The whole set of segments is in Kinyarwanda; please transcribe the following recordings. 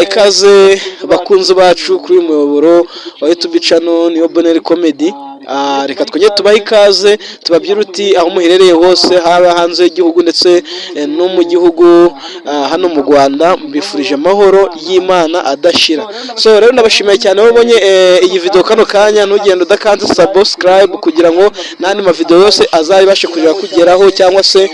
Ikaze bakunzi bacu kuri uyu muyoboro wa YouTube channel Niyo Bonheur Comedy. Reka twongere tubahe ikaze, tubabwire uti aho muherereye hose, haba hanze y'igihugu ndetse no mu gihugu, hano mu Rwanda, mbifurije amahoro y'Imana adashira. So rero ndabashimiye cyane wowe ubonye iyi video kano kanya, ntugende udakanze subscribe kugira ngo n'andi mavideo yose azabashe kujya kugeraho, cyangwa se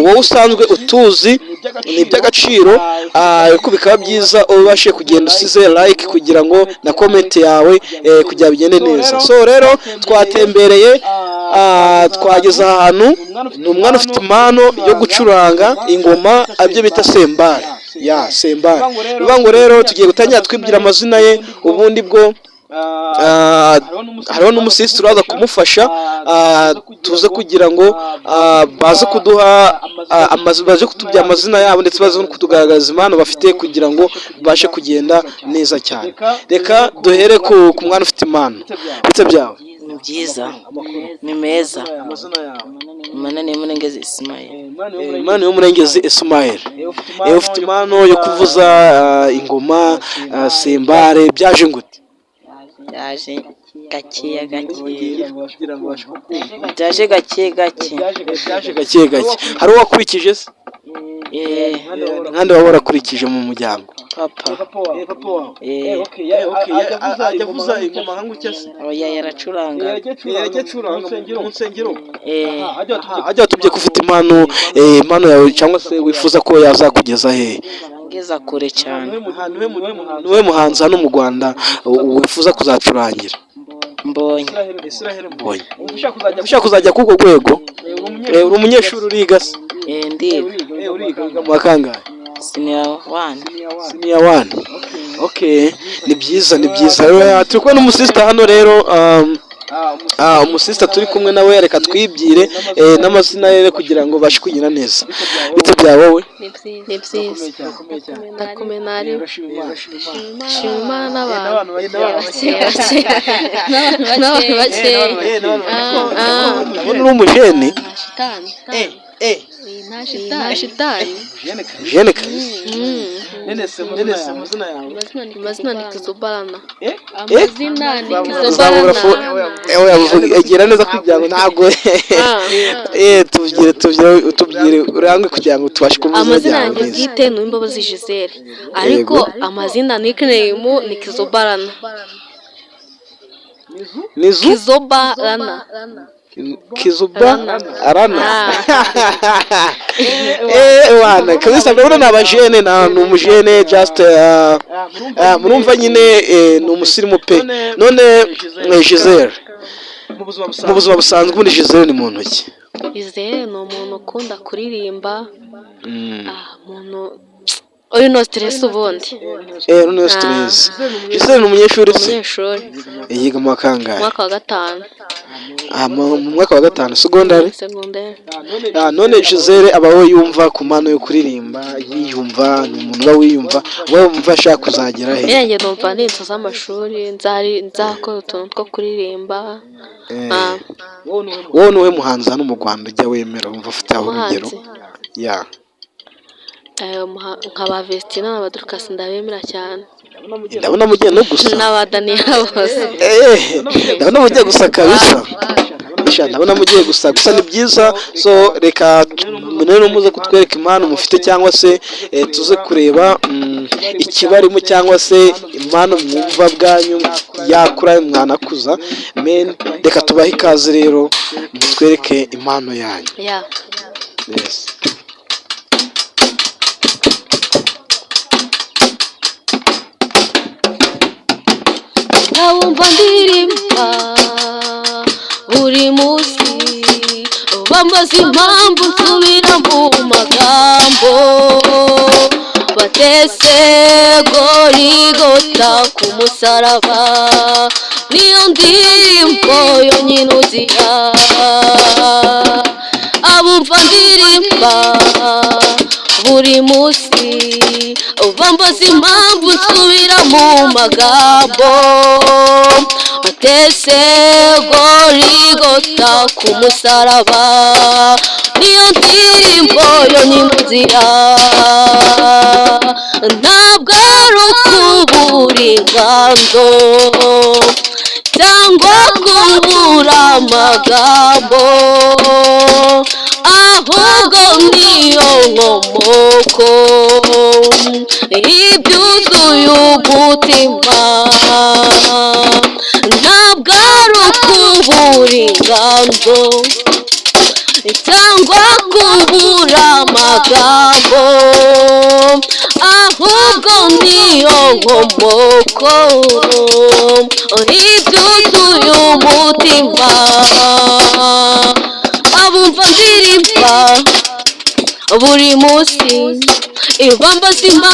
wowe usanzwe utuzi ni iby'agaciro, ariko bikaba byiza ubashe kugenda usize like kugira ngo na comment yawe kugira bigende neza. So rero twatembereye, twageze ahantu, ni umwana ufite impano yo gucuranga ingoma, abyo bita cymbale ya cymbale. Bivuga ngo rero tugiye gutangira twibwira amazina ye, ubundi bwo hariho n'umusisitiri uraza kumufasha, tuze kugira ngo baze kuduha baze kutubwira amazina yabo, ndetse baze no kutugaragariza impano bafite kugira ngo bibashe kugenda neza cyane. Reka duhere ku mwana ufite impano. Bite byawe? Ni byiza, ni meza. Imana ni Murengezi Ismail. Imana y'Umurengezi Ismail, ufite impano yo kuvuza ingoma, cymbale, byaje gute? Byaje gakeya gakeya, byaje gake gake. Byaje gake gake. Hari uwo wakurikije se? Eh. Nkandi waba warakurikije mu muryango? Papa. Papa wawe? Eh. Ajya avuza ingoma nka gutya se? Oya, yaracuranga. Yarajya acuranga mu nsengero? Eh. Hajya watubwiye ko ufite impano, impano yawe cyangwa se wifuza ko yazakugeza hehe? Ngeza kure cyane. Niwe muhanzi hano mu Rwanda wifuza kuzacurangira? Mbonye. Mbonye. Ushaka kuzajya k'urwo rwego? Uri umunyeshuri, uriga se? Eh, ndiga. Uriga mu wa kangahe? Senior one. Senior one. Okay, ni byiza, ni byiza. Turi kumwe n'umusisita hano rero, umusisita turi kumwe nawe, reka twibwire n'amazina ye kugira ngo babashe kugira neza. Bite bya wowe? Ni byiza, ndakomeye, nari shima Imana n'abantu bakeya, n'abantu bakeya. Ndabona uri umujene. Nta shitani, nta shitani. Jene kabisa. Mm. Amazina yawe? Amazina ni Kizobarana, amazina ni Uzamura fo. Kizobarana. Egera neza kugira ngo ntabwo tubwire, tubwire, tubwire urangwe kugira ngo tubashe kumenya Amazina ryawe yanjye neza. bwite ni Uwimbabazi Gisele, ariko amazina nickname ni Kizobarana. Nizu Kizobarana. Kizuba arana. Ah. Wana kabisa, ndabona ni abajene, na ni umujene just, murumva nyine, ni umusirimu pe. None Gisele, mu buzima busanzwe ubundi Gisele ni mu ntoki? Gisele ni umuntu ukunda kuririmba, umuntu uri no stress ubundi. No stress. Gisele ni umunyeshuri se? Umunyeshuri. Yiga mu wa kangahe? Umwaka wa gatanu. Mu mwaka wa gatanu segondari. Segonderi. None Gisele aba we yumva ku mpano yo kuririmba, yiyumva ni umuntu uba wiyumva, uba wumva ashaka kuzagera he? Njye numva ninsoza amashuri nzari nzakora utuntu two kuririmba. Wowe nuwe muhanzi hano mu Rwanda ujya wemera, wumva ufite aho urugero? Umuhanzi? Ya. Nka ba Vestina na ba Dorcas, ndabemera cyane. Ndabona mugiye no gusa. N'aba Daniella bose. Ndabona mugiye gusa kabisa. Sha, ndabona mugiye gusa gusa, ni byiza. So reka rero muze kutwereka impano mufite, cyangwa se tuze kureba ikibarimo, cyangwa se impano mwumva bwanyu yakura mwanakuza men. Reka tubahe ikaze rero mutwereke impano yanyu. Ya. Yes. Nkabumva ndirimba buri munsi, bambaza impamvu nsubira mu magambo, batese Gorigota ku musaraba niyo ndirimbo yonyine uzira. Abumva ndirimba buri munsi bambaza impamvu nsubira mu magambo, batese Gorigota ku musaraba niyo ndirimbo yonyine nzira. Ntabwo ari uko inganzo cyangwa kubura amagambo, ahubwo niyo nkomoko ibyuzuye umutima. Ntabwo ari ukubura inganzo cyangwa kubura amagambo, ahubwo niyo nkomoko ibyuzuye umutima. Abumva ndirimba buri munsi ibamba zima.